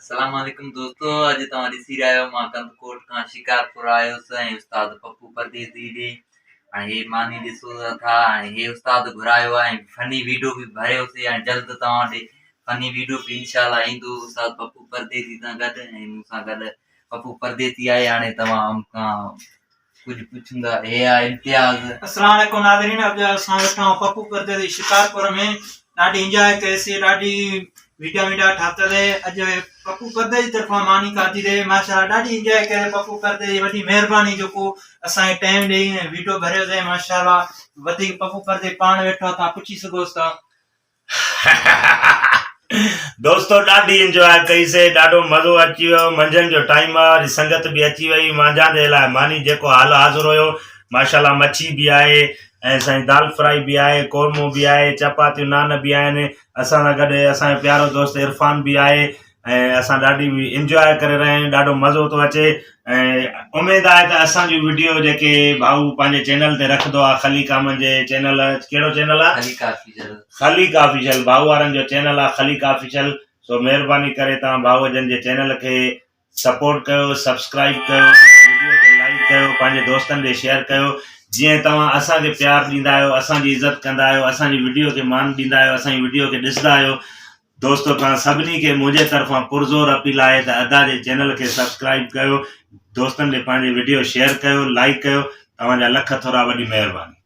السلام عليڪم دوستو اڄ توهان ڏسي رهيا آهيو مان ڪنڌڪوٽ کان شڪارپور آيس ۽ استاد پپو پرديسي ڏي هاڻي هي ماني ڏسو ٿا هاڻي هي استاد گهرايو آهي ۽ فني ويڊيو به ڀريوسي هاڻي جلد توهان ڏي فني ويڊيو به انشاء الله ايندو استاد پپو پرديسي سان گڏ ۽ مون سان گڏ پپو پرديسي آهي هاڻي توهان مون کان ڪجهه پڇندا هي آهي امتياز. السلام عليڪم ناظرين اڄ اسان ويٺا آهيون پپو پرديسي شڪارپور ۾ ڏاڍي انجواء ڪئيسي ڏاڍي ويڊيا ويڊيا ٺاتل اڄ پپو پرديسي طرفان ماني کاڌي ري ماشاءالله ڏاڍي انجواء ڪئي پپو پرديسي وڏي مهرباني جيڪو اسان کي ٽائيم ڏئي ۽ ويڊيو ڀريو اٿئي ماشاءالله وڌيڪ پپو پرديسي پاڻ ويٺو آهي تان پڇي سگهوس ٿا. دوستو ڏاڍي انجواء ڪئي سي ڏاڍو مزو اچي ويو منجهند جو ٽائيم آ وري سنگت به اچي وئي مانجهاند جي لاء ماني جيڪو حال حاضر هيو ماشاءالله مڇي به آهي ۽ سائين دال فرائي به آهي قورمو به آهي چپاتيون نان به آهن اسان سان گڏ اسان جو پيارو دوست عرفان به آهي ۽ اسان ڏاڍي انجواء ڪري رهيا آهيون ڏاڍو مزو ٿو اچي ۽ اميد آهي ته اسان جون وڊيو جيڪي ڀائو پنهنجي چينل تي رکندو آهي خليق احمد جي چينل ڪهڙو چينل آهي خليق آفيشل خليق آفيشل ڀائو وارن جو چينل آهي خليق آفيشل سو مهرباني ڪري توهان ڀائو جن جي چينل کي سپورٽ ڪيو سبسڪرائب ڪيو وڊيو کي لائڪ ڪيو پنهنجي دوستن ڏي شيئر ڪيو جيئن توهان اسان کي پيار ڏيندا آهيو اسان جي عزت ڪندا آهيو اسان جي وڊيو کي مان ڏيندا آهيو اسان جي وڊيو کي ڏسندا آهيو دوستو توهان سڀني کي منهنجي طرفان پرزور اپيل آهي ته ادا جي چينل کي سبسڪرائب ڪيو دوستن ڏي پنهنجي وڊيو شيئر ڪيو لائڪ ڪيو توهان جا لک ٿورا وڏي مهرباني.